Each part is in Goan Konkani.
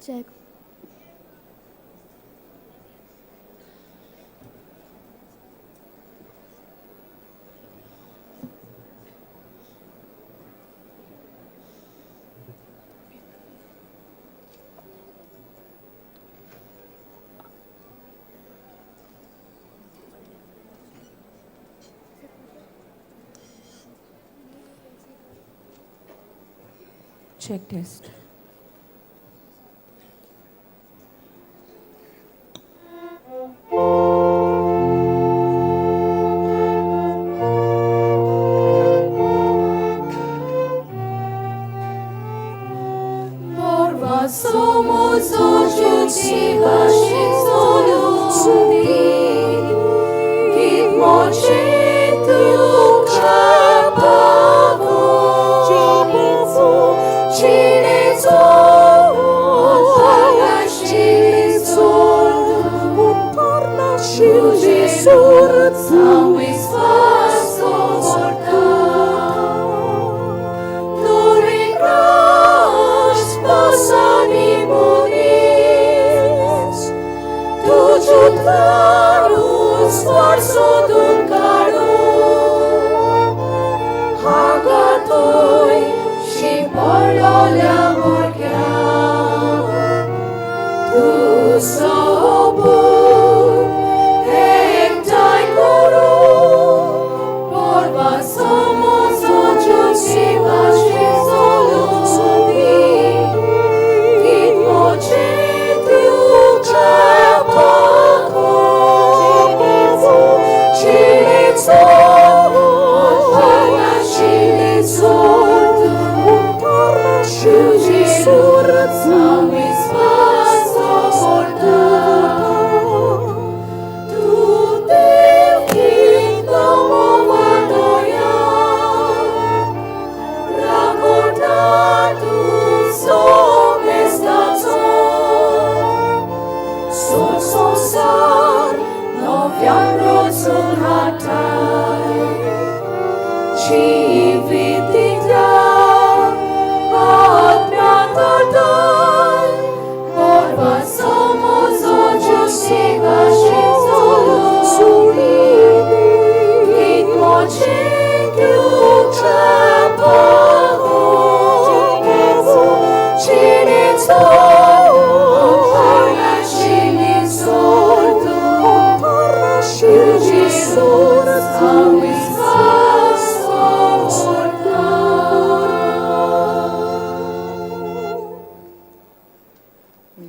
Check. Check test.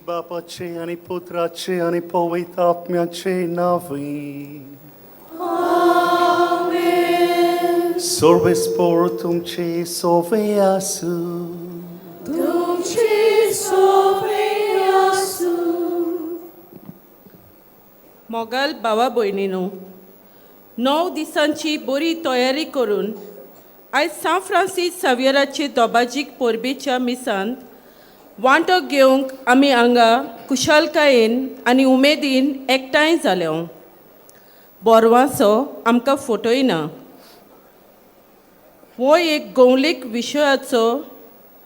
बापाचे आणि पुत्राचे आणि पवित्र आत्म्याचे नावे. सर्वेस्पोर तुमचे सोवे आसू. मोगाल भावा भयणीनो, 9 दिसांची बरी तयारी करून आयज सांत फ्रांसीस सावियराचे दोबाजीक परबेच्या मिसांत वांटो घेवंक आमी हांगा कुशालकायेन आनी उमेदीन एकठांय जाले. बोरवांचो आमकां फोटोय ना. हो एक गौलीक विशयाचो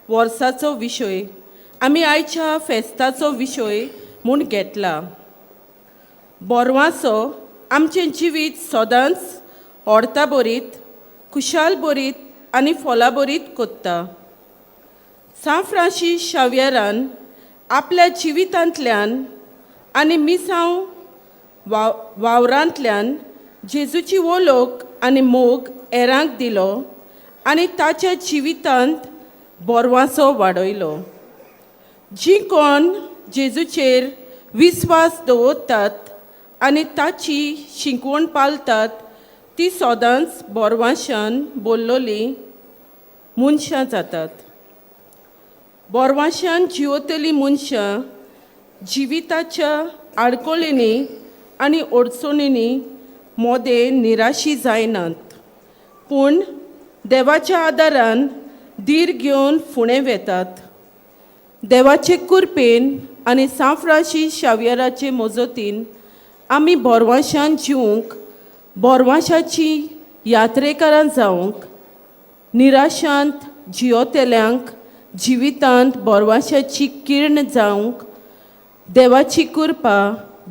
वर्साचो विशय आमी आयच्या फेस्ताचो विशय म्हूण घेतला. बोरवांचो आमचें जिवीत सदांच ओडता बरीत, खुशाल बरीत आनी फॉला बरीत कोत्ता. सांत फ्रांसीस शावियरान आपल्या जिवितांतल्यान आनी मिसांव वावरांतल्यान जेजूची वोलोक आनी मोग हेरांक दिलो आनी ताच्या जिवितांत बोरवांचो वाडयलो. जी कोण जेजूचेर विस्वास दवरतात आनी ताची शिकवण पालतात ती सदांच बोरवांशान बोल्लोली मनशां जातात. बोरवांशान जिवतली मनशां जिविताच्या आडकोळींनी आनी अडचणींनी मोदें निराशी जायनात पूण देवाच्या आदारान धीर घेवन फुडें वेतात. देवाचे कुरपेन आनी सांफ्राशी शावियराचे मजतीन आमी बोरवाशान जिवंक, बोरवाशाची यात्रेकारां जावंक, निराशांत जियोतेल्यांक जिवितांत बोरवाशाची किर्ण जावंक देवाची कृपा,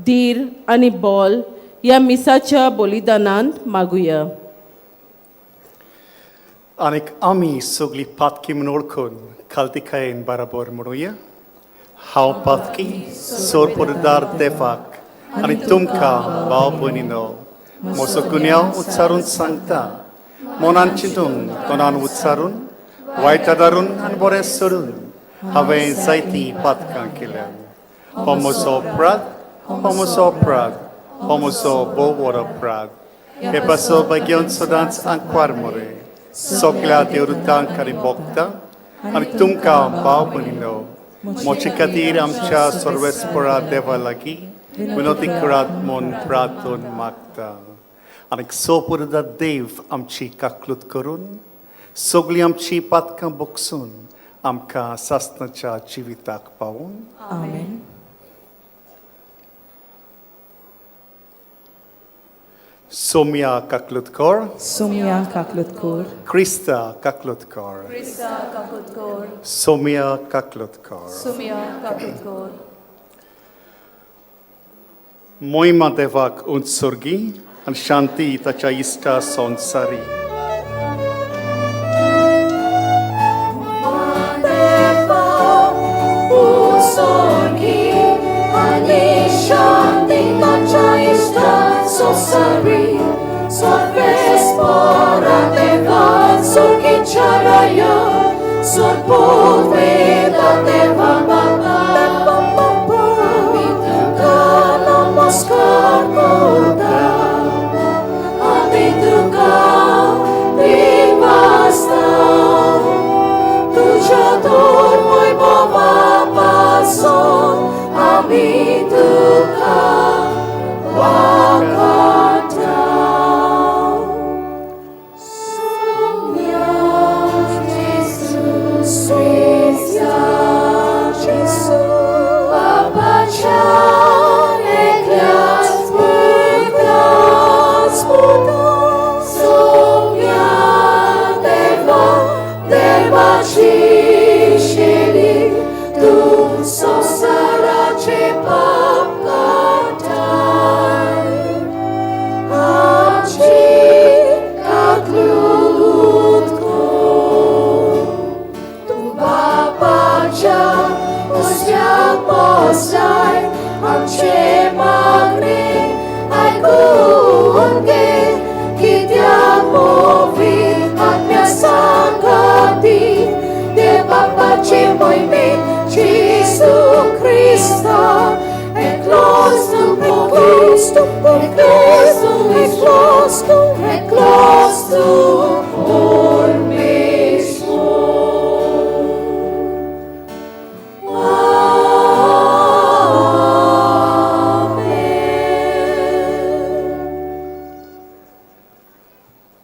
धीर आनी बोल ह्या मिसाच्या बलिदानांत मागुया. आनीक आमी सगळीं पातकी म्हूण वळखून खालतिकायेन बराबर म्हणुया. हांव पातकी सोरपुरदार देवाक आनी तुमकां भाव भयणीनो म्हजो गुन्यांव उच्चारून सांगता. मनान चिंतून, तोंडान उच्चारून, वायट आदारून आनी बरें सोडून हांवें जायतीं पातकां केल्यात. हो म्हजो अपराध, हो म्हजो अपराध, हो म्हजो भोव व्हड अपराध. हे पासो भाग्यान सदांच आंकवार मरे, सगळ्या देवदूतांक आनी भोगता आनी तुमकां भाव भयणीनो म्हजे खातीर आमच्या सर्वेस्परा देवा लागीं विनोती करात म्हूण प्रार्थून मागता. आनी सोपुरदा देव आमची काकलूत करून सगळीं आमची पातकां बोगसून आमकां सासणाच्या जिविताक पावून. आमेन. सोम्या काकलूतकर. सोम्या काकलुतकोर. क्रिस्ता काकलूतकर. Krista Kakutkor, Somya काकलूतकर. Sumya Kakutkor, मोहिमा देवाक उत्सर्गी आनी शांती ताच्या इश्टा संवसारी.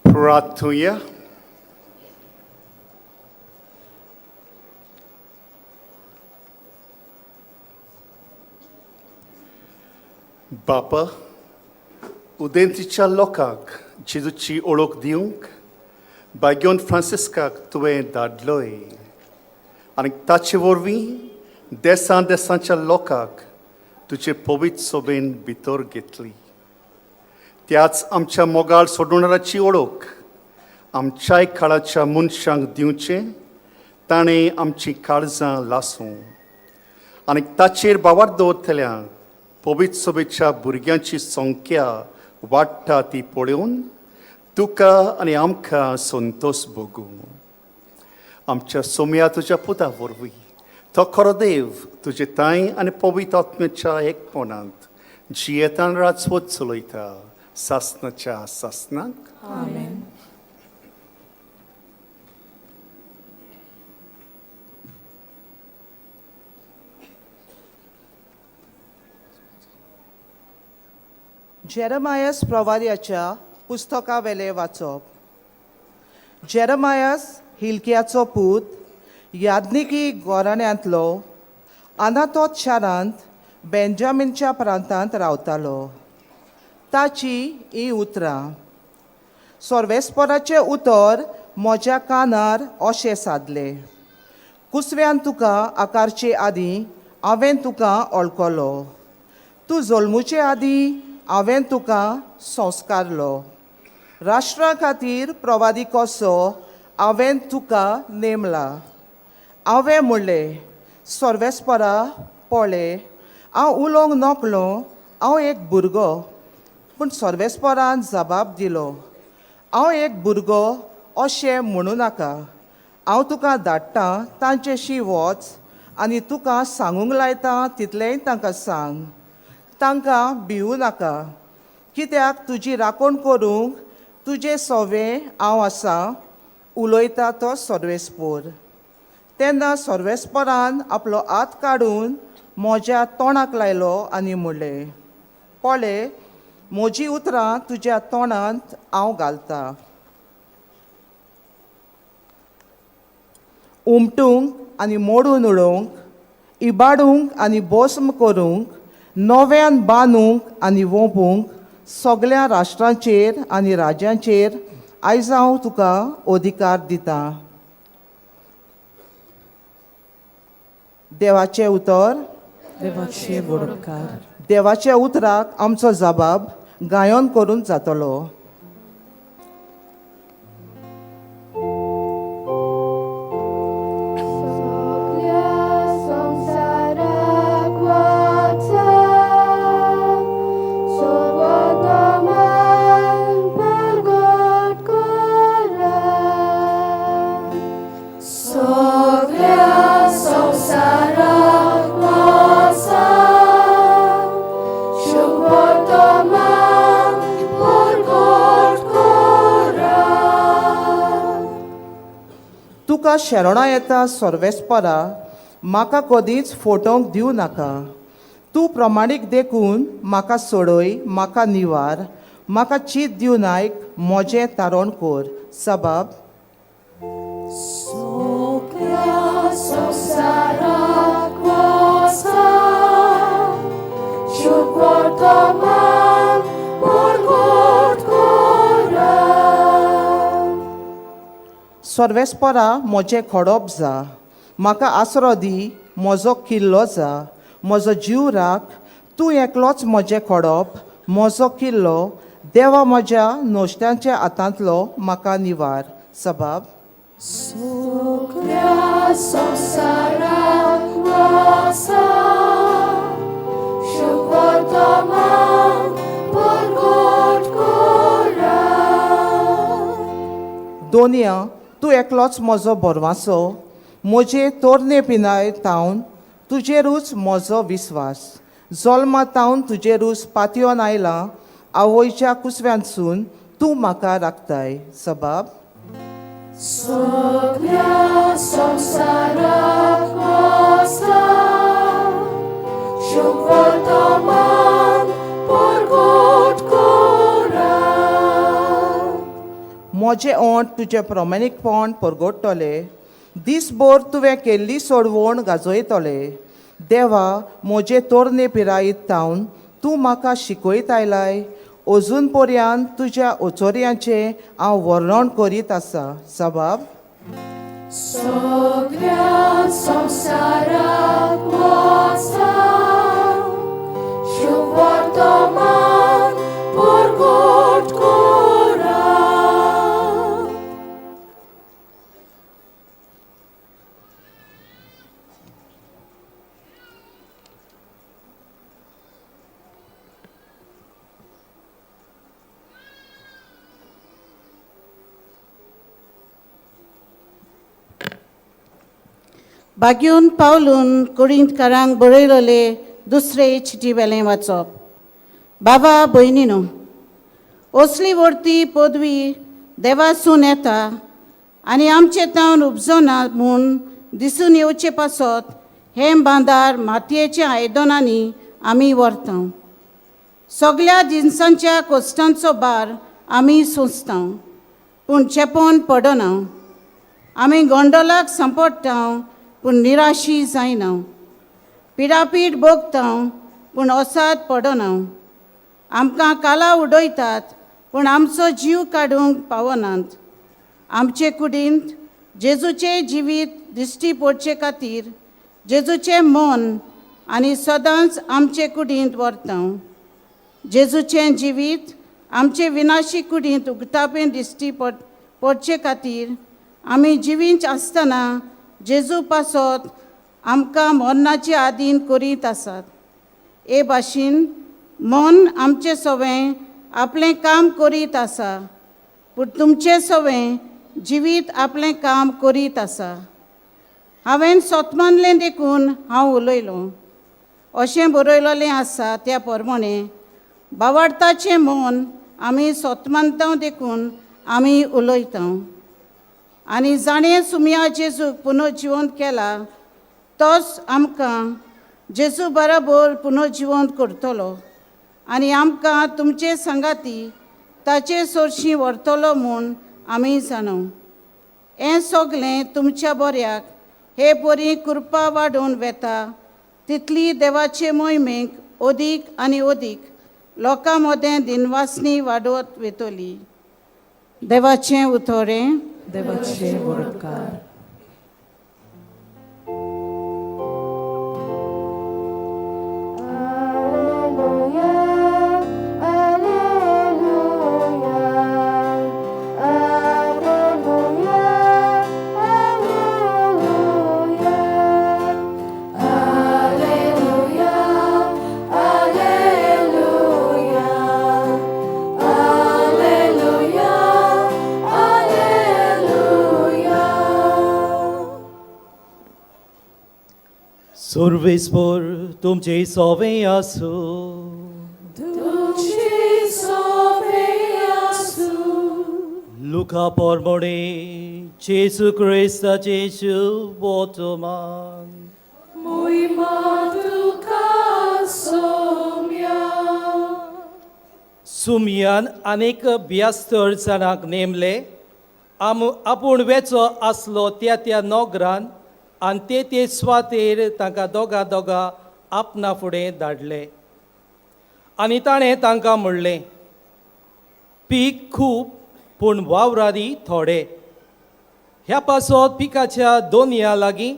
प्रार्थुया. बापा, उदेंतीच्या लोकांक जेजूची ओळख दिवंक बाग्योन फ्रांसिस्काक तुवें धाडलोय आनी ताचे वरवीं देसां देसांच्या लोकांक तुजे पवित्र सोबेन भितर घेतली. त्याच आमच्या मोगाळ सोडणाराची ओळख आमच्याय काळाच्या मनशांक दिवचें ताणें आमचीं काळजां लासूं आनी ताचेर बावार दवरतल्या पवित्र सोबेच्या भुरग्यांची संख्या वाडटा ती पळोवन तुका आनी आमकां संतोश भोगूं. आमच्या सोम्या तुज्या पुता वरवीं तो खरो देव तुजे तांय आनी पवित्र आत्म्याच्या एकपणांत जियेतान राजवत चलयता सासनाच्या सासनाक. आमेन. जेरमायस प्रवाद्याच्या पुस्तकावेलें वाचप. जेरमायस हिलकियाचो पूत, याज्ञिकी घराण्यांतलो, अनातोत शारांत बेंजामिनच्या प्रांतांत रावतालो. ताची हीं उतरां. सर्वेस्पराचें उतर म्हज्या कानार अशें सादलें, कुसव्यान तुका आकारचे आदीं हांवें तुका वळखलो, तूं जल्मुचे आदीं हांवें तुका संस्कारलो, राष्ट्रा खातीर प्रवादी कसो हांवें तुका नेमला. हांवें म्हणलें, सर्वेस्परा पळय, हांव उलोवंक नकळो, हांव एक भुरगो. पूण सर्वेस्परान जबाब दिलो, हांव एक भुरगो अशें म्हणूं नाका. हांव तुका धाडटा तांचेशी वच आनी तुका सांगूंक लायता तितलेंय तांकां सांग. तांकां भिवूं नाका, कित्याक तुजी राखण करूंक तुजे सोवे हांव आसा, उलयता तो सर्वेस्पोर. तेन्ना सर्वेस्परान आपलो हात काडून म्हज्या तोंडाक लायलो आनी म्हणलें, पळय, म्हजी उतरां तुज्या तोंडांत हांव घालता. उमटूंक आनी मोडून उडोवंक, इबाडूंक आनी भस्म करूंक, नव्यान बांदूंक आनी वोंपूंक सगळ्या राष्ट्रांचेर आनी राज्यांचेर आयज हांव तुका अधिकार दितां. देवाचें उतर. देवाचे व्हड उपकार. देवाच्या उतराक आमचो जबाब गायन करून जातलो. सगळ्या संवसाराक वचा, सर्वगमान परगट करा. सगळ्या संवसाराक वचा, शुभवर्तमान परगट करा. तुका शरणां येता सर्वेस्परा, म्हाका कदींच फटोवंक दिवं नाका. तूं प्रमाणीक देखून म्हाका सोडय, म्हाका निवार, म्हाका चीत दिवन आयक, म्हजें तारण कर. सबाब. सगळ्या संवसाराक वचा, शुभवर्तमान परगट करा. सर्वेस्परा म्हजें खडप जा, म्हाका आसरो दी, म्हजो किल्लो जा, म्हजो जीव राख. तूं एकलोच म्हजें खडप, म्हजो किल्लो, देवा म्हज्या नुस्त्यांच्या हातांतलो म्हाका निवार. सबाब. सगळ्या संवसाराक वचा, शुभवर्तमान परगट करा. दोनया, तूं एकलोच म्हजो भरवासो, म्हजे तोरणे पिनाय तावन तुजेरूच म्हजो विस्वास. जल्मा तावन तुजेरूच पातयोन आयलां, आवयच्या कुसव्यांतसून तूं म्हाका राखताय. सबाब. सगळ्या संवसाराक वचा, शुभवर्तमान परगट करा. म्हजें ओंठ तुजें प्रमाणीकपण परगट्टले, दीसभर तुवें केल्ली सोडवण गाजयतले. देवा, म्हजे तोरणे पिरायेत तावन तूं म्हाका शिकयत आयलाय, अजून पर्यंत तुज्या ओचोऱ्यांचें हांव वर्णन करीत आसा. सबाब. सगळ्या संवसाराक वचा, शुभवर्तमान परगट करा. बाग्यून पावलून कोरिंतकारांक बरयलेले दुसरे चिटी वेलें वाचप. बाबा भयणीनो, असली व्हडती पदवी देवासून येता आनी आमचे तावन उपजना म्हूण दिसून येवचे पासत हें बांदार मातयेच्या आयदनांनी आमी व्हरता. सगल्या जिनसांच्या कोश्टांचो भार आमी सोंसता पूण चेपोन पडना. आमी गोंडोलाक सांपडटा पूण निराशी जायना. पिडापीड भोगता पूण असाद पडना. आमकां काला उडयतात पूण आमचो जीव काडूंक पावनात. आमचे कुडींत जेजूचें जिवीत दिश्टी पडचे खातीर जेजूचें मन आनी सदांच आमचे कुडींत व्हरता. जेजूचें जिवीत आमचे विनाशी कुडींत उगतापें दिश्टी पडचे खातीर आमी जिवींच आसतना जेजू पासत आमकां मरणाचे आदीन करीत आसात. हे भाशेन मन आमचें सवें आपलें काम करीत आसा पूण तुमचें सवें जिवीत आपलें काम करीत आसा. हांवें सत मानलें देखून हांव उलयलों अशें बरयलेलें आसा. त्या प्रमाणें बावार्थाचें मन आमी सत मानता देखून आमी उलयता. आनी जाणें सुमया जेजूक पुनर्जिवंत केला तोच आमकां जेजू बराबर पुनर्जिवंत करतलो आनी आमकां तुमचे सांगाती ताचे सरशीं व्हरतलो म्हूण आमी जाणा. हें सगलें तुमच्या बऱ्याक हे परी कृपा वाडोवन वेता तितली देवाचे मोहिमेक अदीक आनी अदीक लोकां मदें दिनवासनी वाडोवत वतली. देवाचें उतोरें. देवाचे वडपकार. सर्वेस्पर तुमचे सोवे आसू. तुझे सोवे आसू. लुका परमणे जेजू क्रिस्ताचे शुभवर्तमान. मोहिमा तुका सोम्या. सुमयान अनेक ब्यास्तर जाणांक नेमले आपूण वेचो आसलो त्या त्या नोगरान आनी ते ते सुवातेर तांकां दोगां दोगां आपणा फुडें धाडले. आनी ताणें तांकां म्हणलें, पीक खूब पूण वावरारी थोडे. ह्या पासत पिकाच्या दोनया लागीं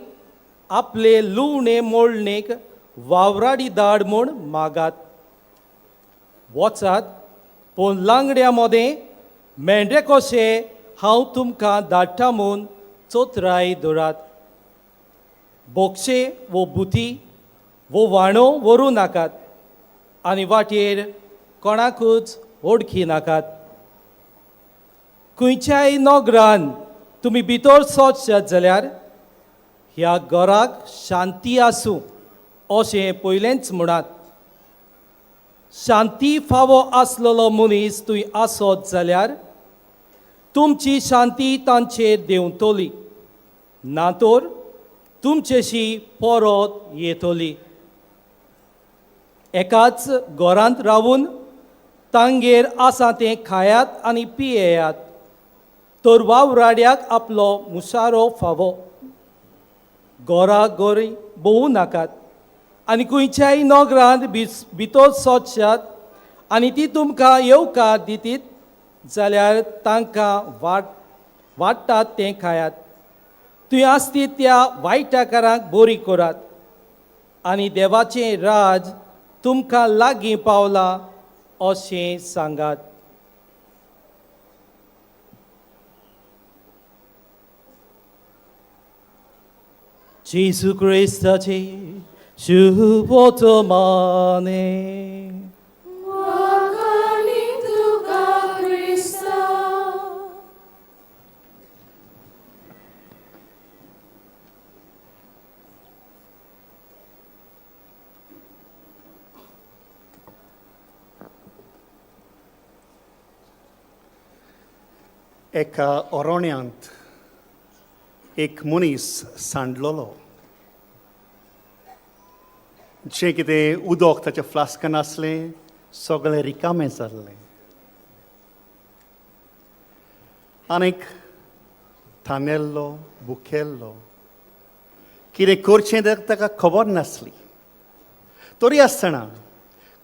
आपले लुवणे मोडणेक वावराडी धाड म्हूण मागात. वचात पूण लांगड्या मदें मेंढरे कशे हांव तुमकां धाडटा म्हूण चोतराय दवरात. बोक्षे वो बुती वो वाणो व्हरूं नाकात आनी वाटेर कोणाकूच वळखी नाकात. खंयच्याय नगरान तुमी भितर सोदशात जाल्यार ह्या घराक शांती आसूं अशें पयलेंच म्हणात. शांती फावो आसलेलो मनीस तुंय आसत जाल्यार तुमची शांती तांचेर देंवतली, ना तर तुमचेशी परत येतली. एकाच घरांत रावून तांगेर आसा तें खायात आनी पियेयात, तर वावराड्याक आपलो मुसारो फावो. घरा घरी भोवूं नाकात आनी खंयच्याय नगरांत भितर सोदशात आनी ती तुमकां येवकार दितीत जाल्यार तांकां वाडटात तें खायात. तुंय आसती त्या वायटाकारांक बरी करात आनी देवाचें राज तुमकां लागीं पावलां अशें सांगात. जेजू क्रिस्ताचे शुभवर्तमाने. वाखाणी तुका क्रिस्ता. एका ओरोण्यांत एक मनीस सांडलोलो. जें कितें उदक ताच्या फ्लास्कान आसलें सगळें रिकामें जाल्लें. आनीक थानेल्लो, भुकेल्लो, कितें करचें तें ताका खबर नासली. तरी आसतना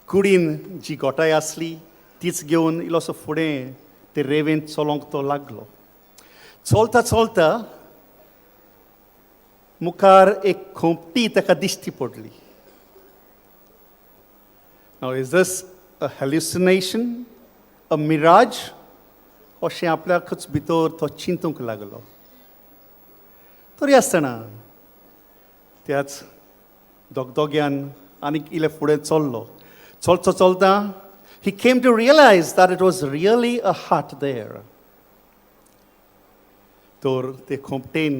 कुडीन जी गोठाय आसली तीच घेवन इल्लोसो फुडें ते रेवेंत चलोंक तो लागलो. चलता चलता मुखार एक खोंपटी ताका दिश्टी पडली. Now, is this a hallucination, a mirage? अशें आपल्याकूच भितर तो चिंतूंक लागलो. तरी आसतना त्याच दगदग्यान आनीक इल्ले फुडें चल्लो. चलतो चलता he came to realize that it was really a hut there. तर ते खोंपटेन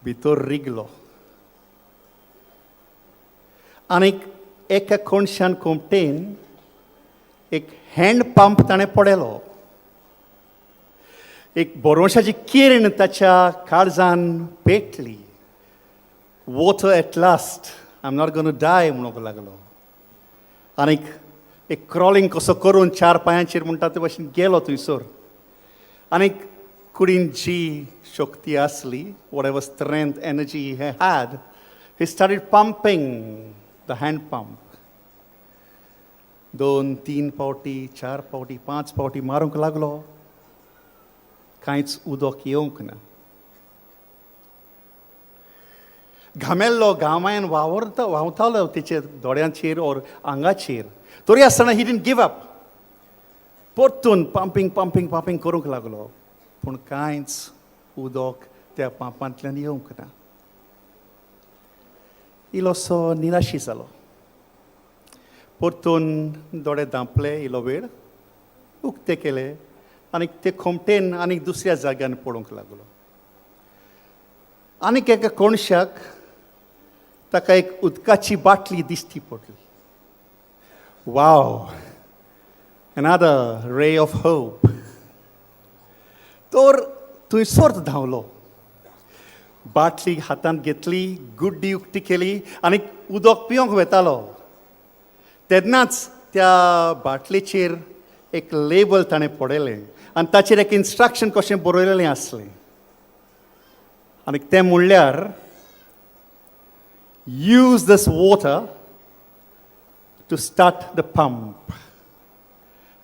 भितर रिगलो आनीक एका कोणशान खोंपटेन एक हँड पंप ताणें पळयलो. एक भरवंशाची किरण ताच्या काळजान पेटली. "Water at last, I am not gonna die," म्हणूंक लागलो. आनीक एक क्रॉलिंग कसो करून चार पांयांचेर म्हणटा ते भशेन गेलो थंयसर आनीक कुडीन जी शक्ती आसली, whatever strength, energy he had, he started pumping the hand pump. दोन तीन पावटी, चार पावटी, पांच पावटी मारूंक लागलो. कांयच उदक येवंक ना. घामेल्लो, घामायन वावरता व्हांवतालो तेचेर, दोळ्यांचेर ओर आंगाचेर. तरी आसतना he didn't give up. परतून पंपींग, पंपींग, पंपींग करूंक लागलो, पूण कांयच उदक त्या पंपांतल्यान येवंक ना. इल्लोसो निराशी जालो. परतून दोळे धांपले, इल्लो वेळ उक्ते केले आनी ते खोमटेन आनीक दुसऱ्या जाग्यान पळोवंक लागलो. आनीक एका कोणशाक ताका एक उदकाची बाटली दिश्टी पडली. Wow, another ray of hope. तर थंयसर धांवलो, बाटली हातांत घेतली, गुड्डी उक्ती केली आनी उदक पिवंक वेतालो तेन्नाच त्या बाटलेचेर एक लेबल ताणें पळयलें आनी ताचेर एक इन्स्ट्रक्शन कशें बरयलेलें आसलें. आनी तें म्हणल्यार, "Use this water to start the pump,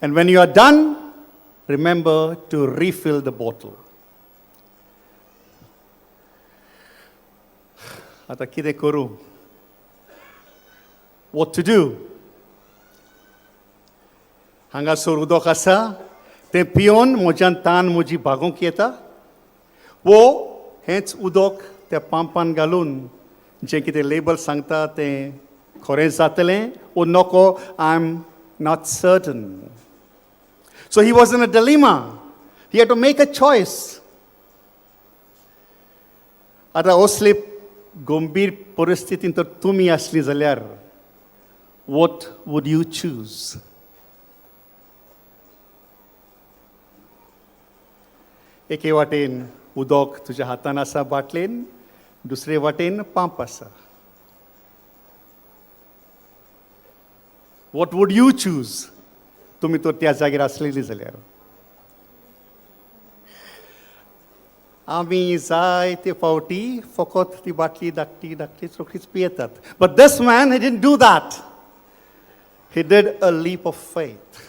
and when you are done, remember to refill the bottle." आतां कितें करूं? What to do? हांगासर उदक आसा, तें पिवन म्हज्यान तान म्हजी भागोवंक येता, वो हेंच उदक त्या पंपान घालून जें कितें लेबल सांगता तें खरें जातलें वो नको, I am not certain. So he was in a dilemma. He had to make a choice. आतां असले गंभीर परिस्थितींत तर तुमी आसली जाल्यार what would you choose? एके वाटेन उदक तुज्या हातान आसा बाटलेन, दुसरे वाटेन पंप आसा. What would you choose? तुमी तर त्या जाग्यार आसलेली जाल्यार. आमी जायते फावटी फकत ती बाटली धाकटी धाकटीच रोखडीच पियेतात. But this man, he didn't do that. He did a leap of faith.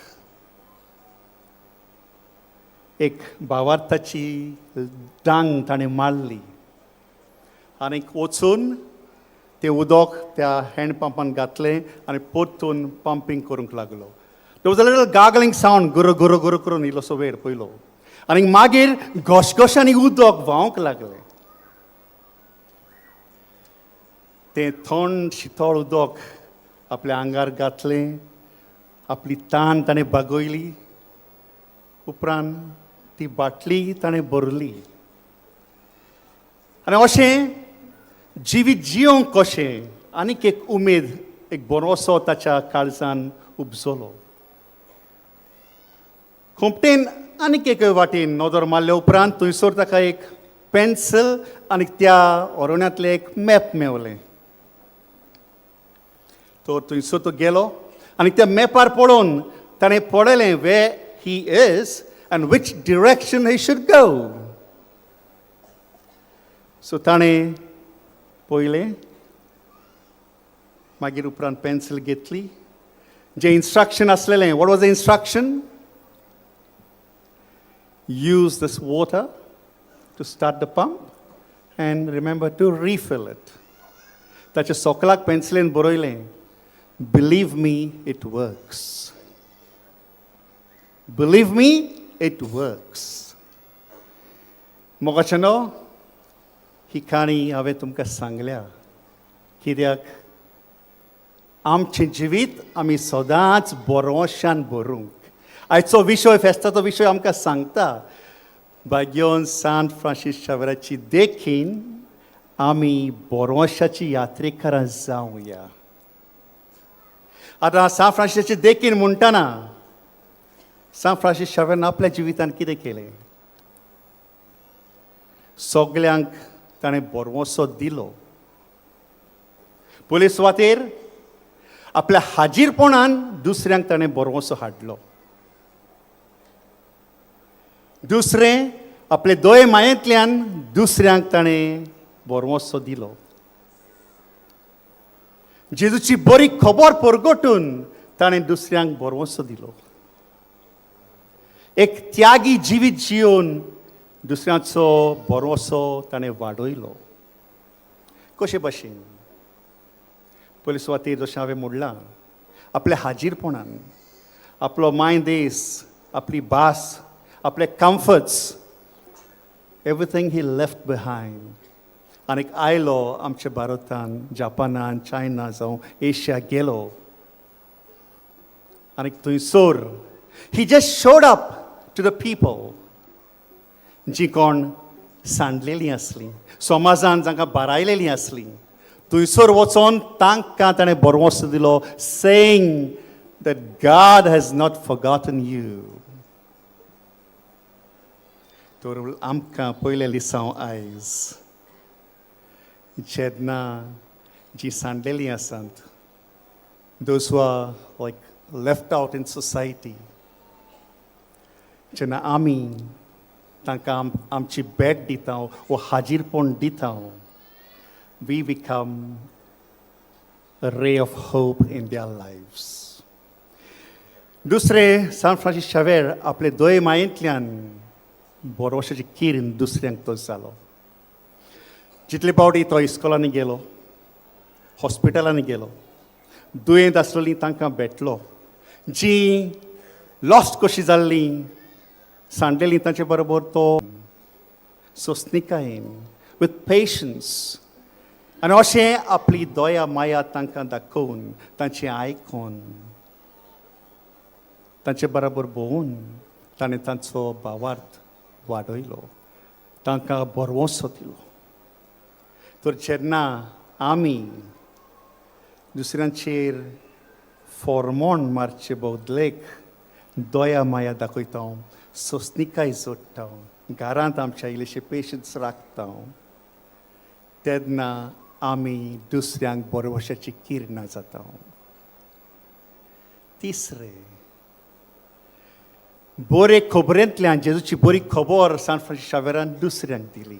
एक भावार्थाची डांग ताणें मारली आनीक वचून तें उदक त्या हँड पंपान घातलें आनी परतून पंपींग करूंक लागलो. There was a little gargling sound, गुरु गुरु गुरु करून इल्लोसो वेळ पयलो आनी मागीर घशघशांनी उदक व्हांवंक लागलें. तें थंड शितळ उदक आपल्या आंगार घातलें, आपली तान ताणें भागयली. उपरांत ती बाटली ताणें भरली आनी अशें जिवीत जियोंक कशें आनीक एक उमेद, एक भरवंसो ताच्या काळजान उपजलो. खोंपटेन आनीक एक वाटेन नदर मारल्या उपरांत थंयसर ताका एक पेन्सिल आनी त्या अरण्यांतलें एक मॅप मेवलें. तर थंयसर तो गेलो आनी आनी त्या मॅपार पळोवन ताणें पळयलें where he is and which direction he should go. So ताणें पळयलें, मागीर उपरांत पेन्सील घेतली, जें इन्स्ट्रक्शन आसलेलें. What was the instruction? Use this water to start the pump and remember to refill it. ताच्या सोकलाक पेन्सिलेन बरयलें, "Believe me, it works. Believe me, it works." मोगाच्यानो, ही काणी हांवें तुमकां सांगल्या कित्याक आमचें जिवीत आमी सदांच बरोशान भरूंक. आयचो विशय, फेस्ताचो विशय आमकां सांगता, भाग्योन सांत फ्रांसीस शावेराची देखीन आमी बोरोशाची यात्रेकरां जावया. आतां सांत फ्रांसीसाची देखीन म्हणटना सांत फ्रांसीस शावेरान आपल्या जिवितान कितें केलें? सगल्यांक ताणें भरवंसो दिलो. पयले सुवातेर आपल्या हाजीरपणान दुसऱ्यांक ताणें भरवंसो हाडलो. दुसरें, आपले दोये मायेंतल्यान दुसऱ्यांक ताणें भरवंसो दिलो. जेजूची बरी खबर परगटून ताणें दुसऱ्यांक भरवंसो दिलो. एक त्यागी जिवीत जियोवन दुसऱ्यांचो भरवंसो ताणें वाडयलो. कशे भशेन? पयले सुवातेर, जशें हांवें म्हणलां, आपल्या हाजीरपणान. आपलो माय देस, आपली भास, आपले comforts, everything he left behind आनीक आयलो आमच्या भारतान, जपानान, चायना जावं एशिया गेलो आनीक थंयसर he just showed up to the people जी कोण सांडलेलीं आसलीं समाजान, जांकां बारायलेलीं आसलीं. थंयसर वचोन तांकां ताणें भरवंसो दिलो, saying that God has not forgotten you. तर आमकां पयलें लिसांव आयज, जेन्ना जी सांडलेलीं आसात, those who are like left out in society, जेन्ना आमी तांकां आमची भेट दिता वो हाजीरपण दिता, we become a ray of hope in their lives. दुसरें, सांत फ्रांसीस शावेर आपले दोये मायेंतल्यान भरवशाची किरण दुसऱ्यांक तो जालो. जितले पावटी तो इस्कोलांनी गेलो, हॉस्पिटलांनी गेलो, दुयेंत आसलेलीं तांकां भेटलो, जी लॉस्ट कशी जाल्लीं, सांडलेलीं, तांचे बरोबर तो सोंसणिकायेन, विथ पेशन्स आनी अशें आपली दया माया तांकां दाखोवन, तांचें आयकून, तांचे बरोबर भोंवून ताणें तांचो भावार्थ वाडयलो, तांकां भरवंसो दिलो. तर जेन्ना आमी दुसऱ्यांचेर फॉर्मोण मारचे बदलेक दया माया दाखयता, सोंसणिकाय जोडटा, घरांत आमच्या इल्लेशे पेशन्स राखता, तेन्ना आमी दुसऱ्यांक भरवशाची किरणां जाता. तिसरें, बरे खबरेंतल्यान जेजूची बरी खबर सांत फ्रांसीस शावेरान दुसऱ्यांक दिली.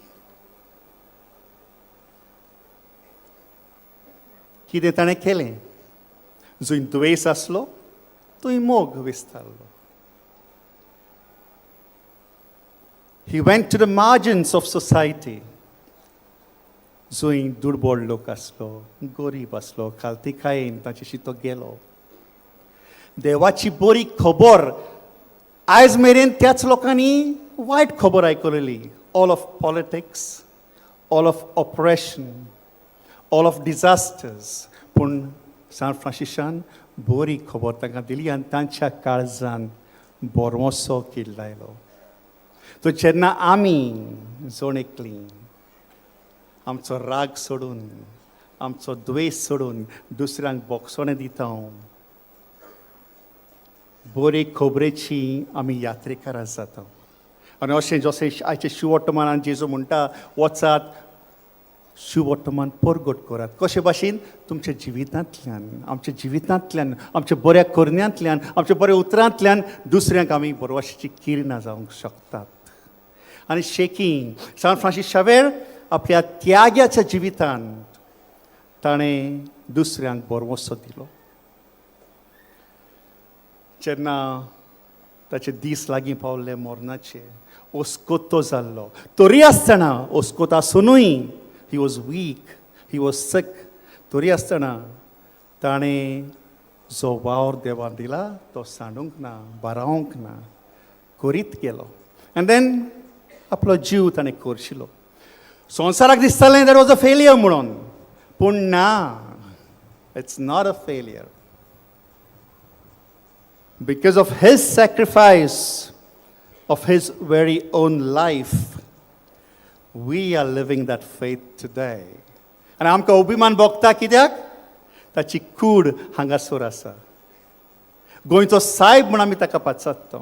कितें ताणें केलें? जंय दुयेंस आसलो थंय मोग विस्तारलो. He went to the margins of society. जंय दुर्बळ लोक आसलो, गरीब आसलो, खालतीकायेन ताचेशी तो गेलो. देवाची बरी खबर, आयज मेरेन त्याच लोकांनी वायट खबर आयकलेली, all of politics, all of oppression, all of disasters. पूण सांत फ्रांसिसान बरी खबर तांकां दिली आनी तांच्या काळजान भरवंसो किल्लायलो. तर जेन्ना आमी जण एकलीं आमचो राग सोडून, आमचो द्वेश सोडून दुसऱ्यांक बोगसणें दिता, बरी खबरेची आमी यात्रेकारां जाता. आनी अशें जशें आयचे शिवटमानान जेजू म्हणटा, वचात. शुवर्तमान परगट करात. कशे भाशेन? तुमच्या जिवितांतल्यान, आमच्या जिवितांतल्यान, आमच्या बऱ्या करण्यांतल्यान, आमच्या बऱ्या उतरांतल्यान दुसऱ्यांक आमी बरवाशीची किरणां जावंक शकतात. आनी शेकी सांत फ्रांसीस शावेर आपल्या त्याग्याच्या जिवितान ताणें दुसऱ्यांक बरवसो दिलो. जेन्ना ताचे दीस लागीं पावले मरणाचे, ओस्कोतो जाल्लो, तरी आसतना, ओस्कोत आसुनूय, he was weak, he was sick, तरी आसतना ताणें जो वावर देवान दिला तो सांडूंक ना, बारावंक ना, करीत गेलो. आनी देन आपलो जीव ताणें करशिलो. संवसाराक दिसतालें that was a failure म्हणून, पूण ना, it's not a failure. Because of his sacrifice of his very own life, we are living that faith today. आनी आमकां अभिमान भोगता कित्याक ताची कूड हांगासर आसा. गोंयचो सायब म्हूण आमी ताका पाचारता.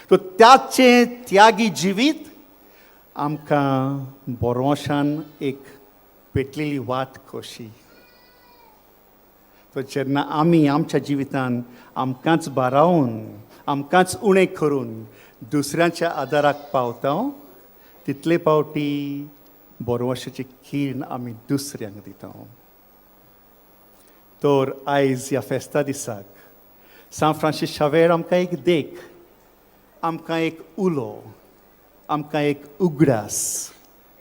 सो ताचें त्यागी जिवीत आमकां बरोशान एक पेटलेली वाट कशी. तो जेन्ना आमी आमच्या जिवितान आमकांच बारावन, आमकांच उणें करून दुसऱ्यांच्या आदाराक पावता, तितले फावटी बरवशाची किरण आमी दुसऱ्यांक दिता. तर आयज ह्या फेस्ता दिसाक सांत फ्रांसीस शावेर आमकां एक देख, आमकां एक उलो, आमकां एक उगडास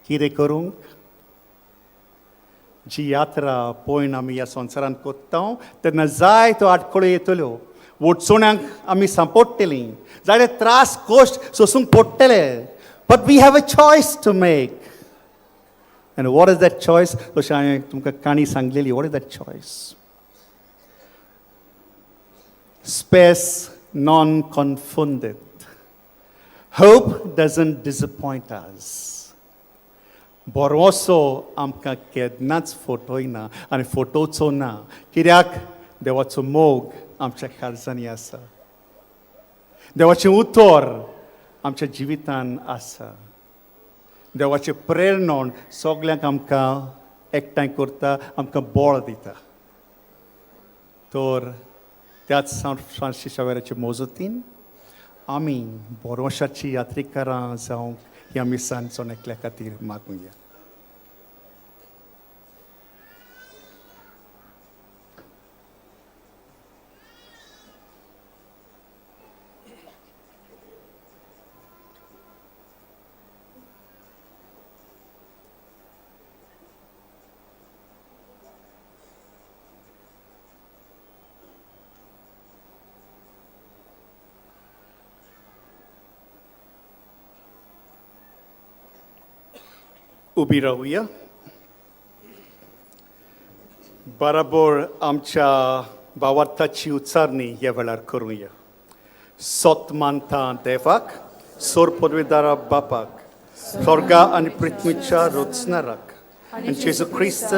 कितें करूंक. जी यात्रा पळोवन आमी ह्या संवसारांत कोत्ता तेन्ना जायत्यो आडखळ्यो येतल्यो, वटसोण्यांक आमी सांपडटलीं, जायते त्रास कश्ट सोंसूंक पडटले, but we have a choice to make. And what is that choice? जशें हांवें तुमकां काणी सांगलेली, what is that choice? Spes non confundit. Hope doesn't disappoint us. बरोसो आमकां केन्नाच फटयना आनी फटोवचो ना, कित्याक देवाचो मोग आमच्या काळजांनी आसा, देवाचें उतर आमच्या जिवितान आसा, देवाचें प्रेरणण सगल्यांक आमकां एकठांय करता, आमकां बळ दिता. तर त्याच सांत फ्रांसीस शावेराचे मोजतीन आमी बोरोशाची यात्रेकारां जावंक ह्या मिसान जण एकल्या खातीर मागुया. उबी रावया. बराबर आमच्या भावार्थाची उच्चारणी ह्या वेळार करुया. सोत मानता देवाक, सोर पदवेदारा बापाक, स्वर्गा आनी पृथ्वीच्या रचणाराक, आनी जेजू क्रिस्त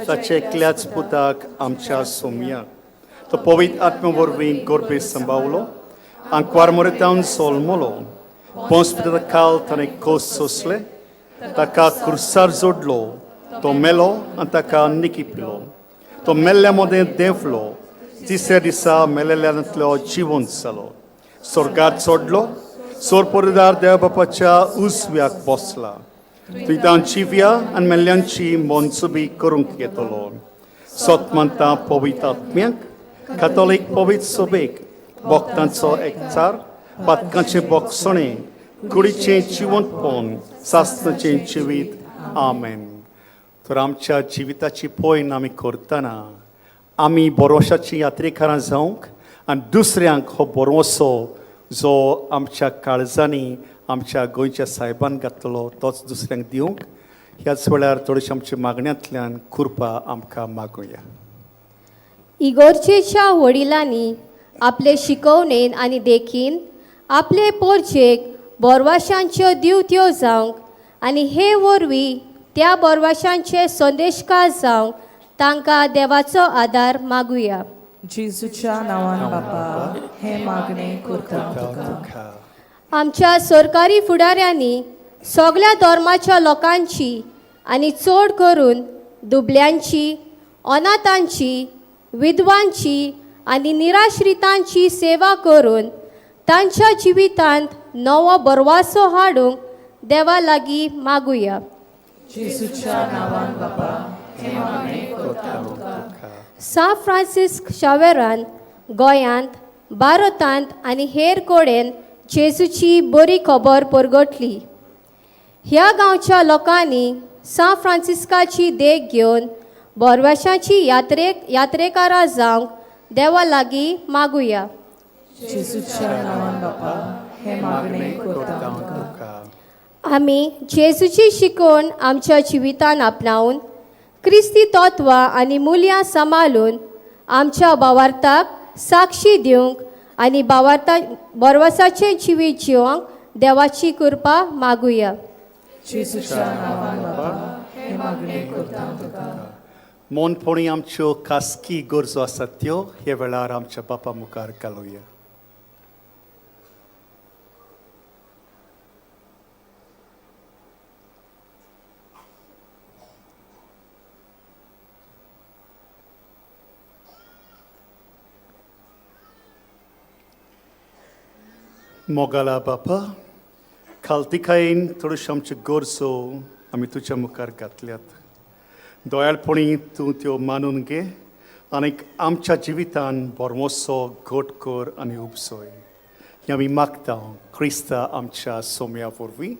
ताच्या एकल्याच पुताक, आमच्या सोमयाक, तो पवित्र आत्मा वरवीं गोरबे संभावलो, आंकवार मोरेतावन सोलमलो, पोंस काल ताणें कोस सोंसले, ताका कुर्सार जोडलो, तो मेलो आनी ताका निकिपलो, तो मेल्ल्या मदें देंवलो, तिसऱ्या दिसा मेलेल्यांतलो जिवंत जालो, स्वर्गार चडलो, सोरपोरदार देव बापाच्या उजव्याक बसला, थंय जिव्या आनी मेल्ल्यांची मनसुबी करूंक येतलो. सोत मानता पवित्र आत्म्याक, कॅथोलीक पवित्र सभेक, भक्तांचो एकचार, पातकांचें बोगसणें, कुडीचें जिवंतपण, सासणाचें जिवीत. आमेन. तर आमच्या जिविताची पयन आमी करतना आमी बरोशाची यात्रेकारां जावंक आनी दुसऱ्यांक हो बरोसो जो आमच्या काळजांनी आमच्या गोंयच्या सायबान घातलो तोच दुसऱ्यांक दिवंक ह्याच वेळार थोडेशे आमच्या मागण्यांतल्यान कृपा आमकां मागुया. इगोर्जेच्या वडिलांनी आपले शिकवणेन आनी देखीन आपले पोरजेक बोरवाशांच्यो दिवत्यो जावंक आनी हे वरवीं त्या बोरवाशांचे संदेशकार जावंक तांकां देवाचो आदार मागुया. जेजूच्या नांवान बापा हें मागणें करता तुका. आमच्या सरकारी फुडाऱ्यांनी सगळ्या धर्माच्या लोकांची आनी चड करून दुबल्यांची, अनाथांची, विधवांची आनी निराश्रितांची सेवा करून तांच्या जिवितांत नवो बरवासो हाडूंक देवा लागीं मागुया. जेजूच्या नांवान बापा हें मागणें करता तुका. सां फ्रांसिस्क शावेरान गोंयांत, भारतांत आनी हेर कडेन जेजूची बरी खबर परगटली. ह्या गांवच्या लोकांनी सां फ्रांसिस्काची देख घेवन बोरवाशाची यात्रेकारां जावंक देवा लागीं मागुया. जेजूच्या नांवान बापा हें मागणें करता तुका. आमी जेजूची शिकवण आमच्या जिवितान आपणावन क्रिस्ती तत्वां आनी मुल्यां सांबाळून आमच्या भावार्थाक साक्षी दिवंक आनी भावार्था बरवासाचें जिवीत जिवंक देवाची कृपा मागुया. जेजूच्या नांवान बापा हें मागणें करता तुका. मोनपणी आमच्यो खासगी गरजो आसात त्यो हे वेळार आमच्या बापा मुखार घालुया. मोगाला बापा, खालतिकायेन थोड्योश्यो आमच्यो गरजो आमी तुज्या मुखार घातल्यात. दयाळपणी तूं त्यो मानून घे आनीक आमच्या जिवितान बरमोसो घट कर आनी उपसय. हें आमी मागता क्रिस्ता आमच्या सोम्या वरवीं.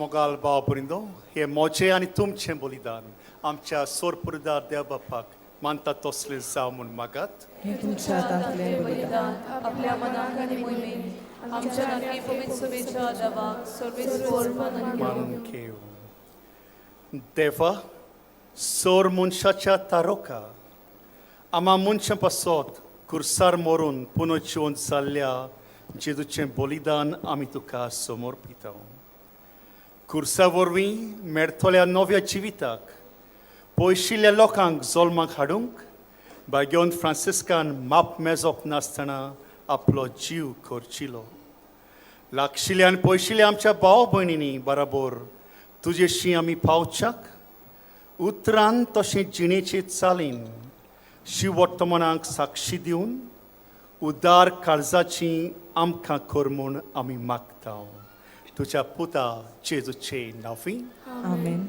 मोगाल भाव भरिंदो हे मोजे आनी तुमचें बलिदान आमच्या सोरपुरदार देव बापाक मानता तसले जावं म्हूण मागात. हें तुमच्या हातांतलें बलिदान आपल्या मनाक आनी मोहिमेक आमच्या नक्की पवित्र सभेच्या देवाक सर्वेस्पर मानून घेव. देवा, सोर मनशाच्या तारोका आमा मनशां पासत कुर्सार मरून पुनः जिवन जाल्ल्या जेजूचें बलिदान आमी तुका समर्पिता. कुर्सा वरवीं मेळटल्या नव्या जिविताक पयशिल्ल्या लोकांक जल्माक हाडूंक भाग्योन फ्रांसिस्कान माप मेजप नासतना आपलो जीव खर्चिलो. लागशिल्ल्या आनी पयशिल्ल्या आमच्या भाव भयणींनी बराबर तुजेशी आमी पावच्याक उतरान तशें जिणेचे चालीन शिववर्तमानाक साक्षी दिवन उदार काळजाची आमकां कर म्हूण आमी मागता. तुझ्या पुता जेजूचे नांवी. आमेन.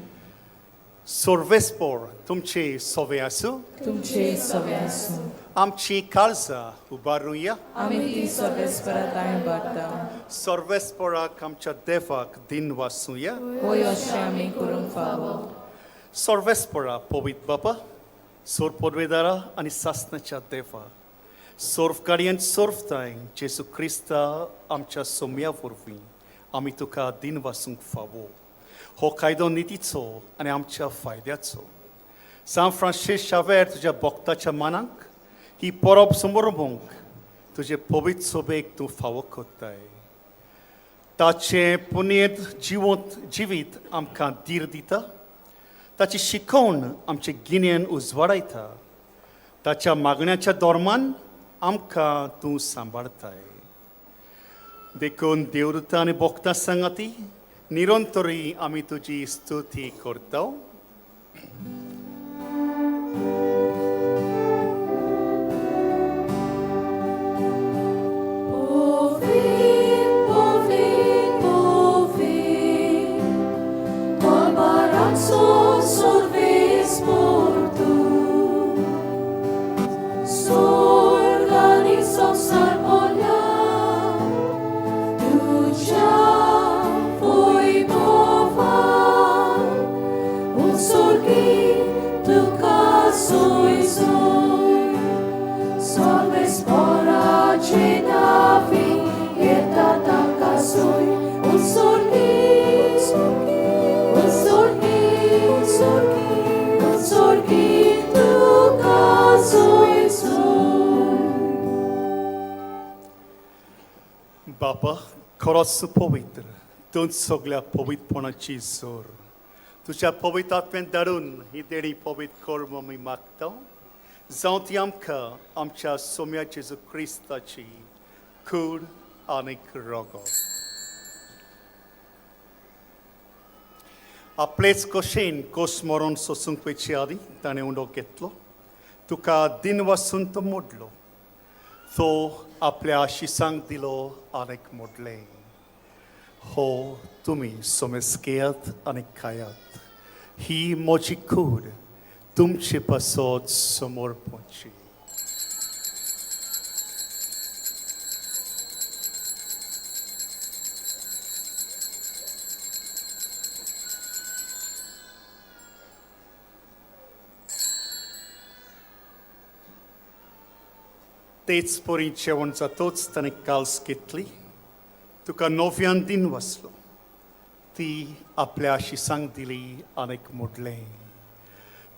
सर्वेस्पर तुमचे सवे आसूं. तुमचे सवे आसूं. आमची काळजां उबारुया. आमी ती सर्वेस्परा तांय उबारता. सर्वेस्पराक आमच्या देवाक दिन वासुया. होय अशें आमी करूंक फावो. सर्वेस्परा पवित्र बापा, सोर पदवेदारा आनी सासनाच्या देवा, सोर्फ गाडयेन सोर्फताय जेजू क्रिस्ता आमच्या सोम्या वरवीं आमी तुका दिन वासूंक फावो. हो कायदो नितीचो आनी आमच्या फायद्याचो. सांत फ्रांसीस शावेर तुज्या भक्ताच्या मनाक ही परब समोरमूंक तुजे पवित्र सोबेक तूं फावो करताय. ताचें पुण्येत जिवंत जिवीत आमकां धीर दिता, ताची शिकोवण आमचें गिन्यान उजवाडायता, ताच्या मागण्याच्या धर्मान आमकां तूं सांबाळताय. देखून देवदूतां आनी भक्तां सांगाती निरंतरी आमी तुजी स्तुती करता. बापा, खरोच पवित्र, तूं सगळ्या पवित्रपणाची जोर, तुज्या पवित्र आत्म्यान धाडून ही देणी पवित्र कर म्हूण आमी मागता. जावं ती आमकां आमच्या सोम्या जेजू क्रिस्ताची कूड आनीक रगत. आपलेच कशेन कोस मरोन सोसूंक वयचे आदीं ताणें उंडो घेतलो, तुका दिन वासून तो मोडलो, तो आपल्या आशिसांक दिलो आनीक मोडलें, हो तुमी सोमेस घेयात आनी खायात, ही म्हजी कूड तुमचे पासत समोर पोवची. तेच परी जेवण जातोच ताणें काल्स घेतली, तुका नव्यान दिन वाचलो, ती आपल्या आशिसांक दिली आनीक मोडलें,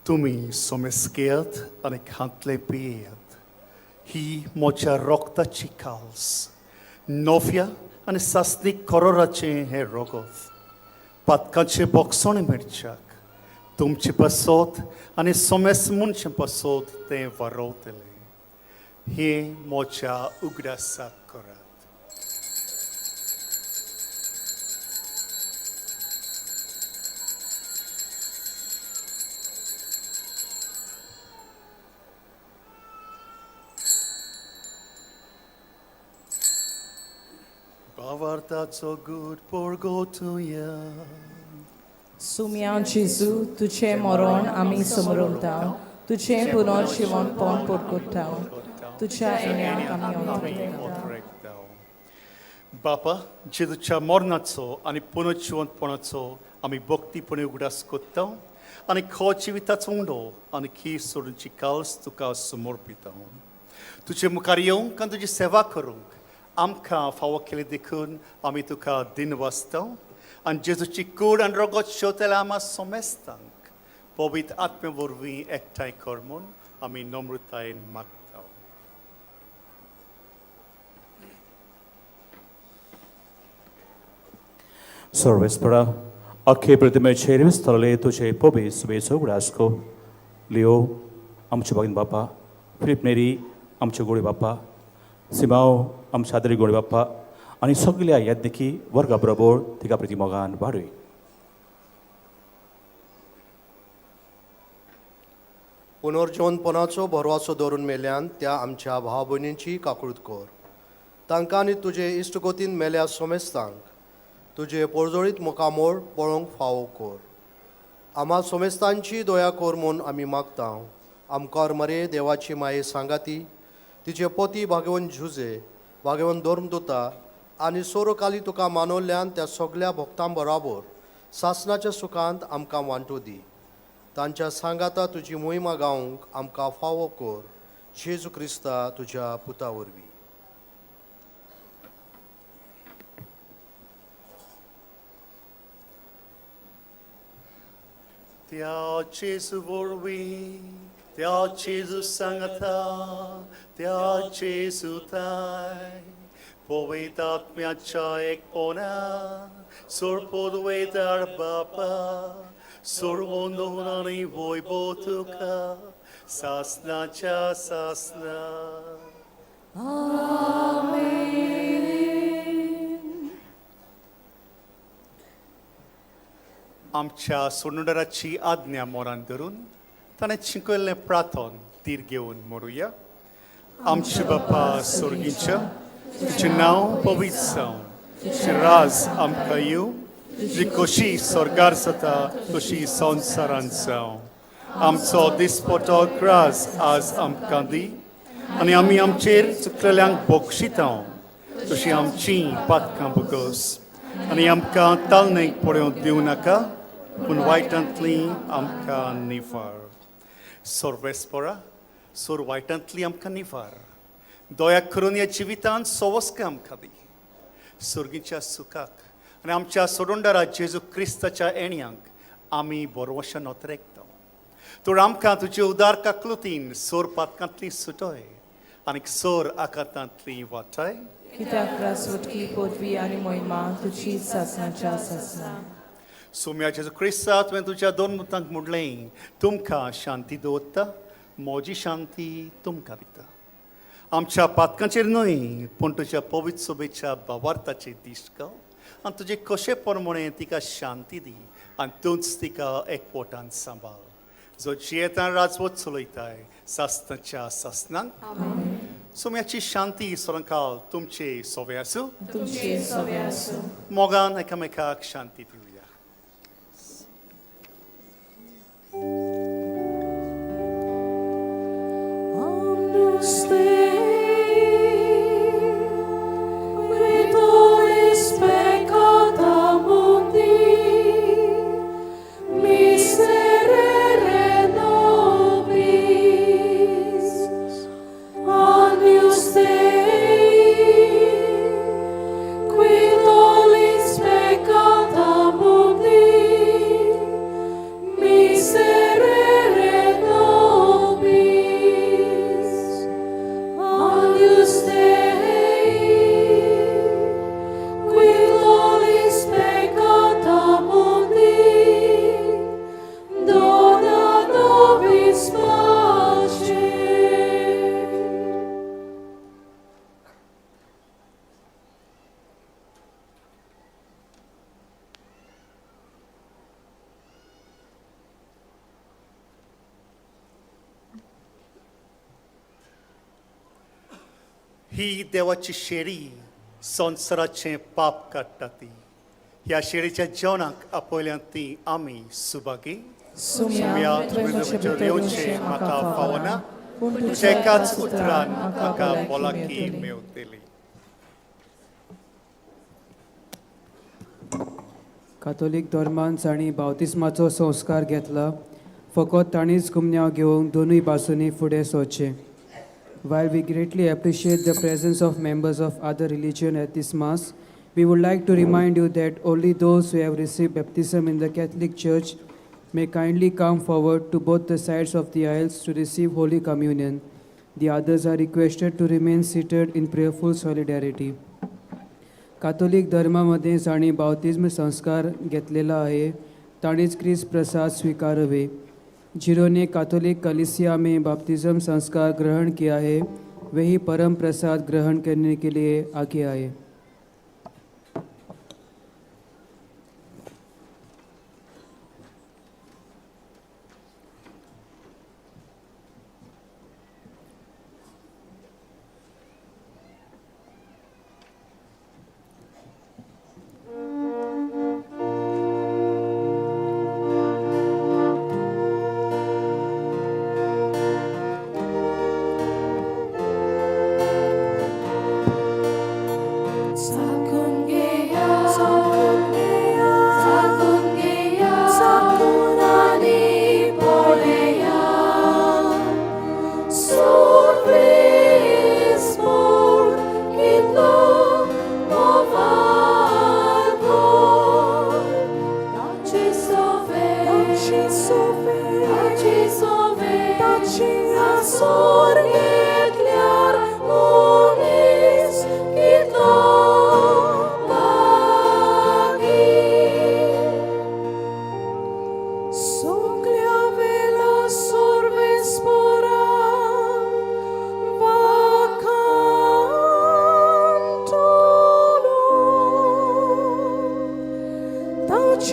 तुमी सोमेस घेयात आनी हांतलें पियेयात, ही म्हज्या रोगताची काल्स, नव्या आनी सासणीक करोराचें हें रोगत, पातकाचें बोगसण मेळच्याक तुमचे पासत आनी सोमेस मनशे पासत तें वारोवतलें. हे म्हज्या उगडासाक करात. भावार्थाचो गूट पोरगोतुया. सुम्या जेजू, तुजें मरण आमी समरता, तुजें पुनर्जिवनपण पोरगोता, तुज्या येण्याक आमी अंतरेकता. बापा, जेजूच्या मरणाचो आनी पुनर्जिवंतपणाचो आमी भक्तीपणी उगडास करता आनी खो जिविताचो उंडो आनी खीर सोडूनची काल्स तुका समर्पिता. तुजे मुखार येवंक आनी तुजी सेवा करूंक आमकां फावो केली देखून आमी तुका दिन वाचता आनी जेजूची कूड आनी रगत शेवतल्या आमा सोमेस्तांक पवित्र आत्मे वरवीं एकठांय कर म्हूण आमी नम्रतायेन मागता. सर्वेस्परा, अख्खे प्रतिमेचेर विस्तारले तुजे पबी सुबेचो उगडास कर. लिओ आमचे बागीन बापा, फिलीप नेरी आमचे गोडी बापा, सिमाव आमच्या आदरी गोडी बापा आनी सगल्या यादनिकी वर्गा बरोबर तिका प्रतिमोगान वाडय. पुनर्जीवनपणाचो भरवासो दवरून मेल्यान त्या आमच्या भाव भयणींची काकूळत कर. तांकां आनी तुजे इश्टगोतीन मेल्या सोमेस्तांक तुजे पोरजोळीत मुखामोळ पळोवंक फावो कर. आमा सोमेस्तांची दया कर म्हूण आमी मागता. आमकार मरे देवाची माये सांगाती, तिचे पोती भागेवन झुजे, भागेवन धर्मदुता आनी सोरोकाली तुका मानवल्ल्यान त्या सगल्या भक्तां बराबर सासणाच्या सुखांत आमकां वांटू दी. तांच्या सांगाता तुजी मोहिमा गावंक आमकां फावो कर. जेजू क्रिस्ता तुज्या पुता वरवीं. त्या जेजू वरवीं, त्या जेजू सांगता त्या जेजू ताय पवित्र आत्म्याच्या एकपणा सोरपोदवेदार बापा सोडवून आनी वैभव तुका सासनाच्या सासना. आमच्या सोडणदाराची आज्ञा मोरान धरून ताणें शिकयल्लें प्रार्थन तीर घेवन मोरुया. आमचे बापा सोर्गीच्या, तुजें नांव पवित्र जावं, तुजें राज आमकां येवं, तुजी खोशी स्वर्गार जाता तशी संवसारांत जावं. आमचो दिसपटो ग्रास आज आमकां दी आनी आमी आमचेर चुकलेल्यांक बक्षिता तशी आमची पातकां बगस आनी आमकां तालनेक पळोवंक दिवं नाका पूण वायटांतली आमकां निफार. सोरवेस्पोरा सोर वायटांतली आमकां निफार. दया करून ह्या जिवितांत सवस्काय आमकां दी सुर्गीच्या सुखाक आनी आमच्या सोडोंडारा जेजू क्रिस्ताच्या येण्यांक आमी बरवशा नोतरेकता. तूं आमकां तुजे उदार काकलुतीन सोर पातकांतली सुटय आनी सोर आकांतांतली वाटाय. कित्याक रासवटकी पदवी आनी मोहिमा तुजी सासनाच्या सासना. सोम्या जेजू क्रिस्ता, तुवें तुज्या दोन मुतांक म्हणलें तुमकां शांती दवरता, म्हजी शांती तुमकां दिता. आमच्या पातकांचेर न्हय पूण तुज्या पवित्र सोबेच्या भावार्थाचेर दिश्ट घाल आनी तुजे कशे प्रमाणे तिका शांती दी आनी तूंच तिका एकवटान सांबाळ, जो जियेतान राजवट चलयताय सासनाच्या सासनाक. सोम्याची शांती सोरंकाल तुमचे सोवे आसूं. तुमचे सोवे आसूं. मोगान एकामेकाक शांती दिवया. Agnus Dei, qui tollis peccata mundi, miserere nobis. Agnus Dei, qui tollis peccata mundi, miserere nobis. Agnus Dei, qui tollis peccata mundi, dona nobis pace. ही देवाची शेळी संवसाराचें पाप काडटा ती. ह्या शेळीच्या जेवणाक आपयल्यात ती आमी सुभागी. सोम्या, तुवें म्हजे भितर येवचें म्हाका फावना, पूण तुज्या एकाच उतरान म्हाका भलायकी मेवतली. कातोलीक धर्मान जांणी बावतिस्माचो संस्कार घेतला फकत तांणीच कुमन्यांव घेवंक दोनूय बाजूंनी फुडें सरचें. While we greatly appreciate the presence of members of other religion at this Mass, we would like to remind you that only those who have received baptism in the Catholic Church may kindly come forward to both the sides of the aisles to receive Holy Communion. The others are requested to remain seated in prayerful solidarity. Catholic धर्मामध्ये जांणी बावतिज्म संस्कार घेतलेला आहे तांणीच क्रिस्त प्रसाद स्वीकारावे. जिन्होंने काथोलिक कलिसिया में बाप्तिज्म संस्कार ग्रहण किया है वही परम प्रसाद ग्रहण करने के लिए आगे आए.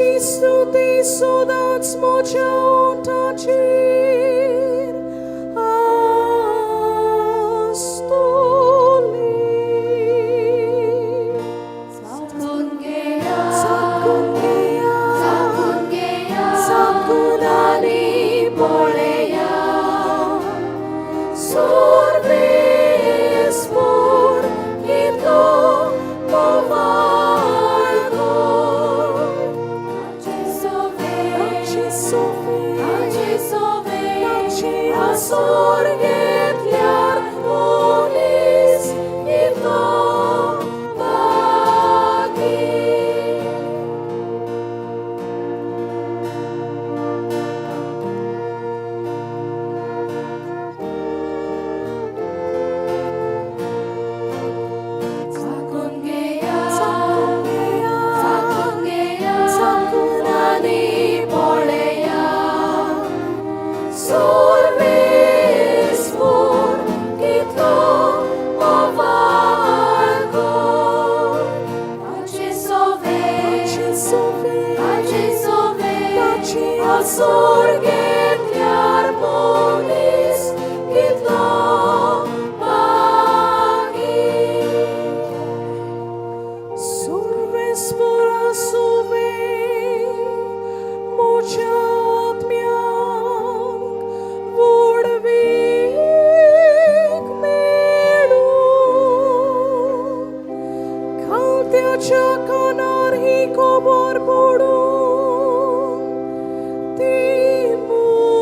ताची स्तुती सदांच म्हज्या ओंठाचेर आसतली. साकून घेया, साकून घेया, साकून घेया, साकून आनी पळया, सुरवेस मोर कितलो म्होंवाळ गोड. ताचे सोवे, ताची सोवे, ताचे सोवे, ताची आसोर घेतल्यार मनीस कितलो भागी. साकून घेया, साकून घेया, साकून घेया, साकून आनी पळया, सुरवेस मोर कितलो म्होंवाळ गोड. ताचे सोवे, ताची सोवे, ताचे सोवे, ताची आसोर घेतल्यार मनीस कितलो भागी. सुरवेस मोरा सोवे म्हज्या आत्म्याक व्हडवीक मेळूं. खालत्याच्या कानार ही खबर पडून ती मुरगुटूं.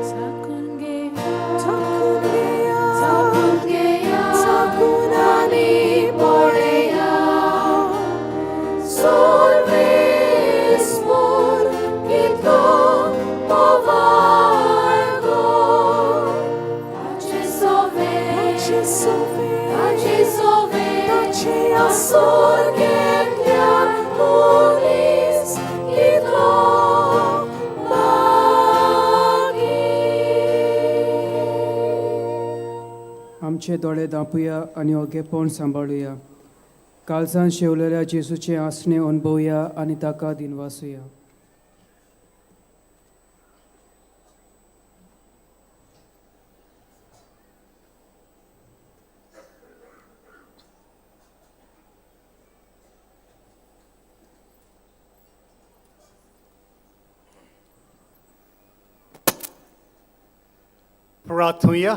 साकून घेया, साकून घेया, साकून घेया, साकून आनी पळया, सुरवेस मोर कितलो म्होंवाळ गोड. ताचे सोवे, ताची सोवे, ताचे सोवे, ताची आसोर घेतल्यार मनीस कितलो भागी. आमचे दोळे दांपुया आनी ओगेपण सांबाळुया. काळजान शेवलेल्या जेजूचें आसणें अणभवया आनी ताका दिनवासुया. प्रार्थुया.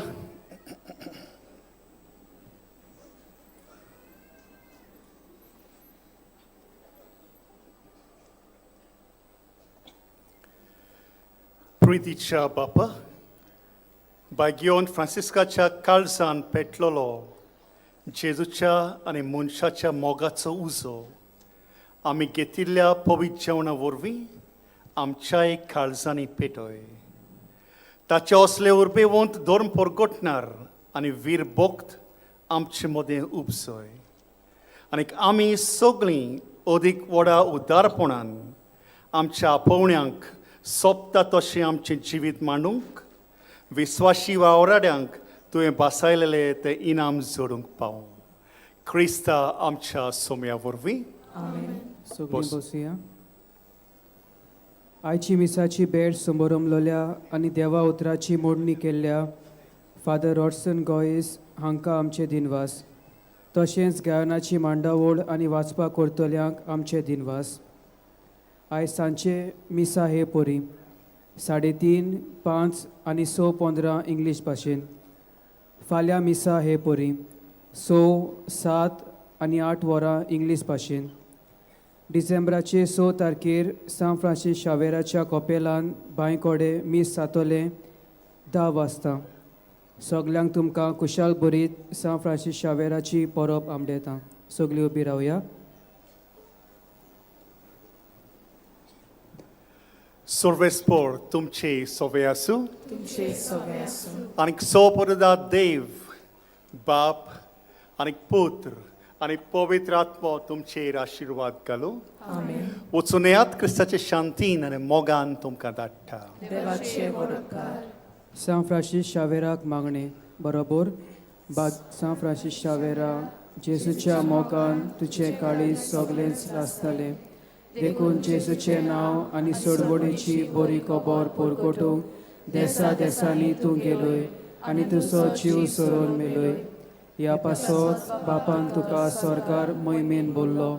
प्रितीच्या बापा, बाग्योन फ्रांसिस्काच्या काळजान पेटलेलो जेजूच्या आनी मनशाच्या मोगाचो उजो आमी घेतिल्ल्या पवित्र जेवणा वरवीं आमच्याय काळजांनी पेटय. ताचे असले उर्बेवंत धर्म परगटणार आनी वीर भक्त आमचे मदें उपजय आनी आमी सगळीं अदीक व्हडा उदारपणान आमच्या आपोवण्यांक सोंपता तशें आमचें जिवीत मांडूंक विस्वाशी वावराड्यांक तुवें बासायलेलें तें इनाम जोडूंक पावूं, क्रिस्ता आमच्या सोम्या वरवीं. सगळीं बसुया. आयची मिसाची भेट समोरमलोल्या आनी देवा उतराची मोडणी केल्ल्या फादर रॉडसन गोयस हांकां आमचे दिनवास. तशेंच गायनाची मांडावळ आनी वाचपाक करतल्यांक आमचे दिनवास. आयज सांजचे मिसा हे पोरी 3:30, 5 आनी 6:15 इंग्लीश भाशेन. फाल्यां मिसा हे पोरी 6, 7 आनी 8 वरां इंग्लीश भाशेन. डिसेंबराचे 6 तारखेर सांत फ्रांसीस शावेराच्या कपेलान बांयकोडे मीस जातलें 10 वाजता. सगल्यांक तुमकां कुशाल बरीत सांत फ्रांसीस शावेराची परब आमडेता. सगळीं उबी रावया. सर्वेस्पोर तुमचे सोवे आसूं. तुमचे सोवे आसूं. आनीक सोपरदा देव बाप आनीक पुत्र आनी पवित्र आत्मो तुमचेर आशिर्वाद घालूं. आमेन. वचून येयात क्रिस्ताचे शांतीन आनी मोगान तुमकां धाडटा. देवाचे वरकार. सांत फ्रांसीस शावेराक मागणें बरोबर बा सांत फ्रांसीस शावेरा. जेजूच्या मोगान तुजें काळीज सगळेंच लासतलें. देखून जेजूचें नांव आनी सोडवणीची बरी खबर परगटूंक देसा देसांनी तूं गेलोय आनी तुजो जीव सोरोवन मेलोय. ह्या पासत बापान तुका सरकार मोहिमेन बोल्लो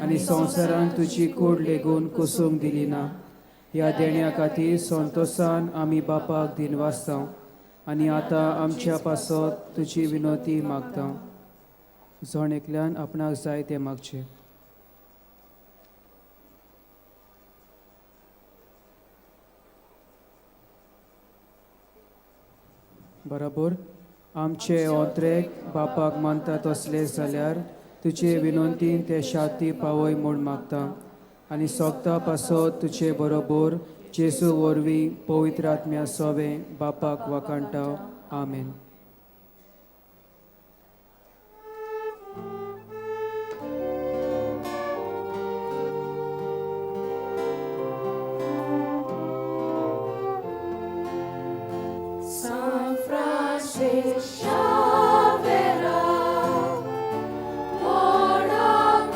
आनी संवसारान तुजी कूड लेगून कोसूंक दिली ना. ह्या देण्या खातीर संतोसान आमी बापाक दिनवासता आनी आतां आमच्या पासत तुजी विनोती मागता. जण एकल्यान आपणाक जाय तें मागचें. बरोबर आमचे ओंत्रेक बापाक मानता तसले जाल्यार तुजे विनंतीन ते शांती पावय म्हूण मागता आनी सोगता पासत तुजे बरोबर जेजू वरवीं पवित्र आत्म्या सोवें बापाक वाखाणटा. आमेन. San Francis Xavera, Moracura,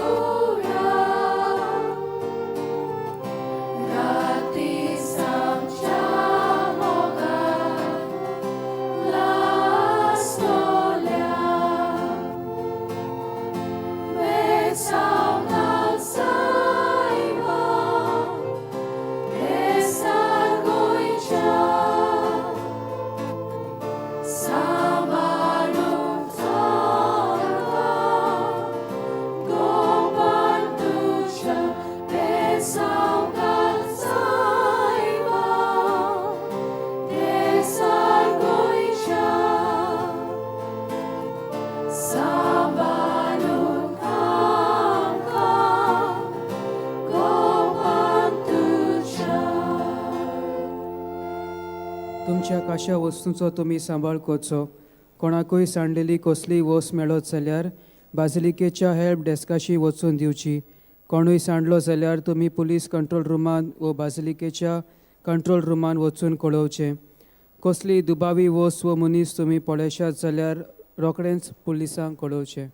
Gratis amchamoga, Lastolia, Besaugal Saiba, Desargoicha, Samalum Torah, Gopantusha, Besaugal Saiba, Desargoicha, Samalum Kamka, Gopantusha. तुमच्या काश्या वस्तूंचो तुमी सांबाळ करचो. कोणाकूय सांडलेली कसलीय वस्त मेळत जाल्यार बाजिलिकेच्या हेल्प डेस्काशी वचून दिवची. कोणूय सांडलो जाल्यार तुमी पुलीस कंट्रोल रुमान वो बाजिलिकेच्या कंट्रोल रुमान वचून कळोवचें. कसली दुबावी वस्त वो मनीस तुमी पळयशात जाल्यार रोखडेंच पुलिसांक कळोवचें.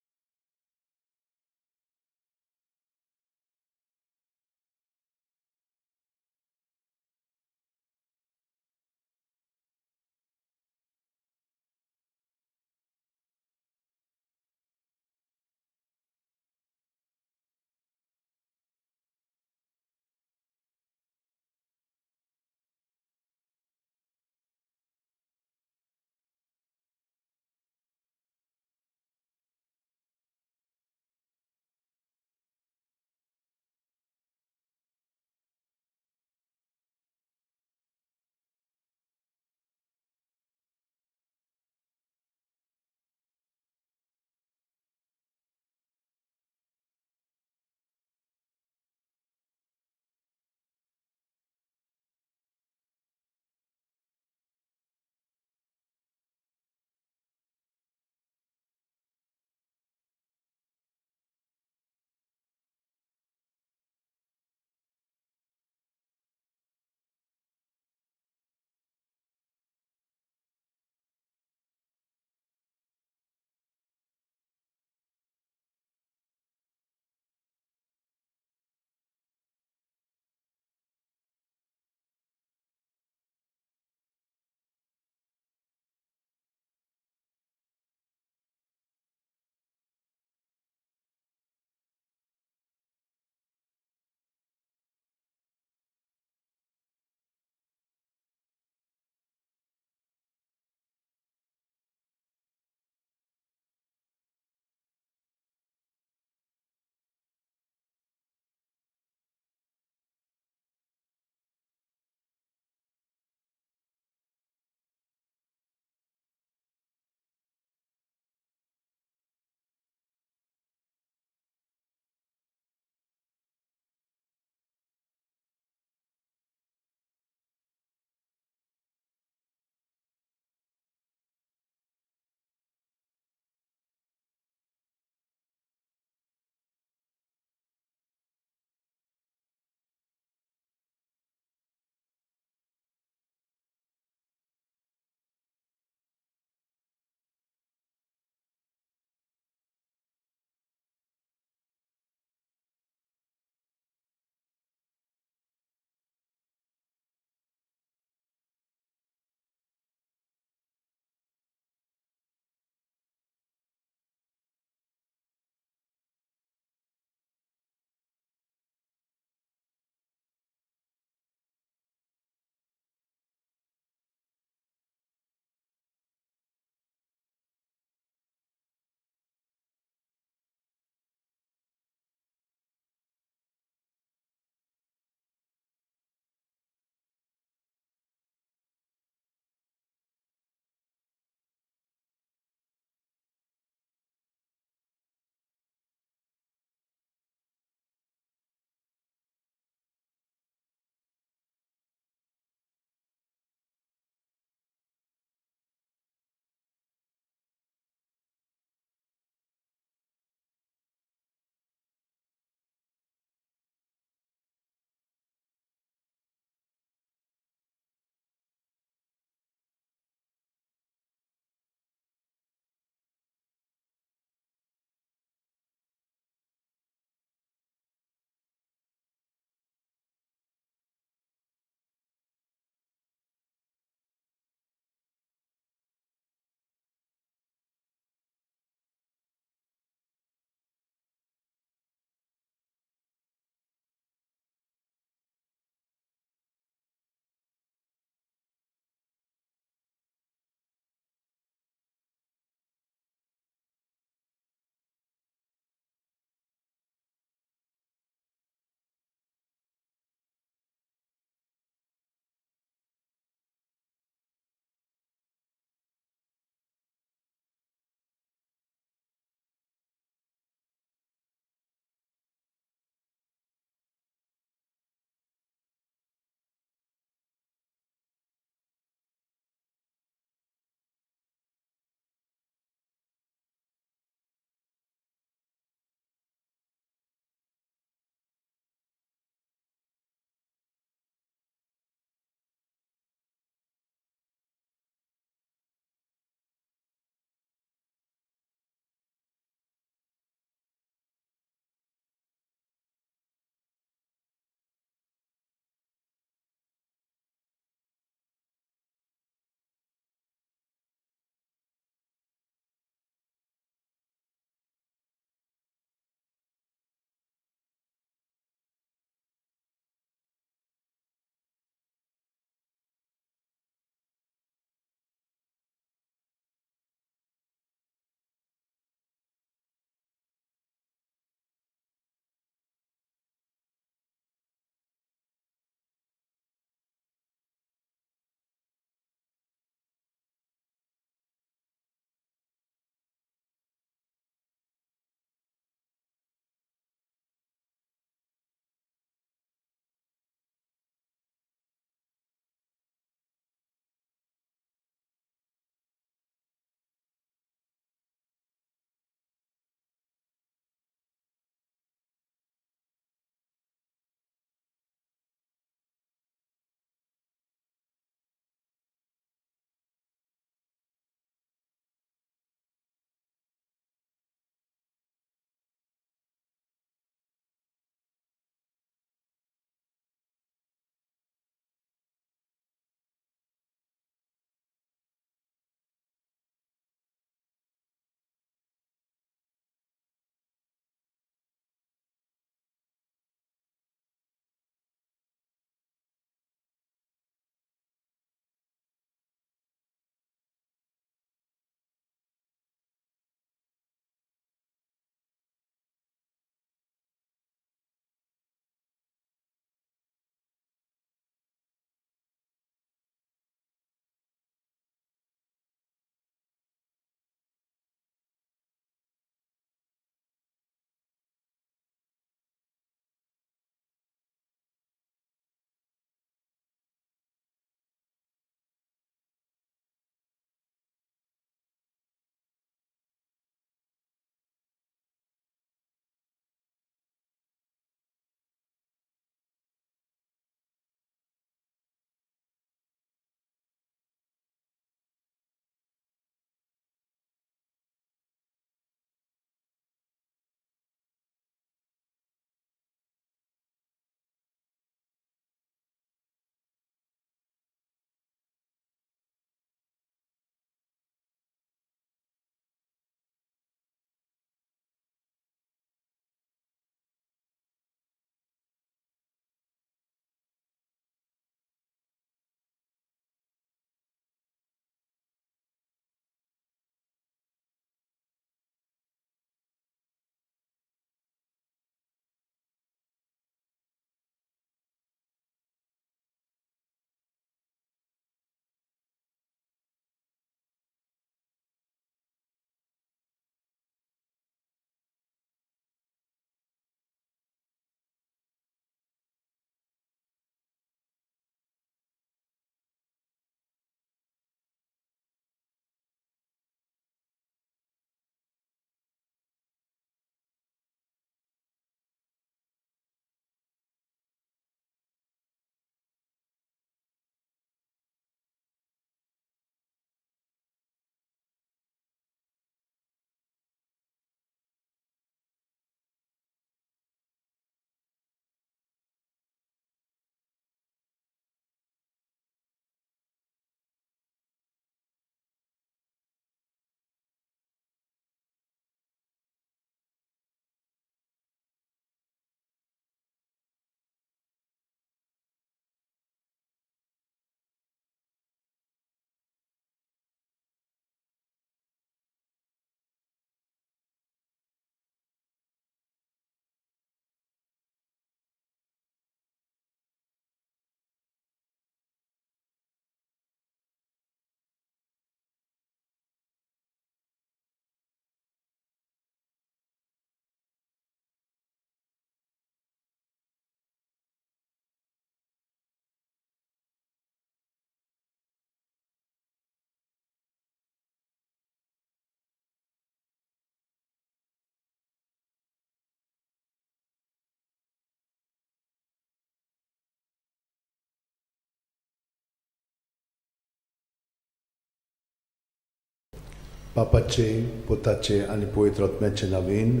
बापाचे पुताचे आनी पवित्र आत्म्याचे नवीन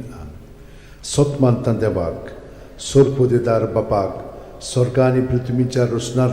सत मानता देवाक सोरपोदेदार बापाक स्वर्ग आनी पृथ्वीच्या रोसणाराक.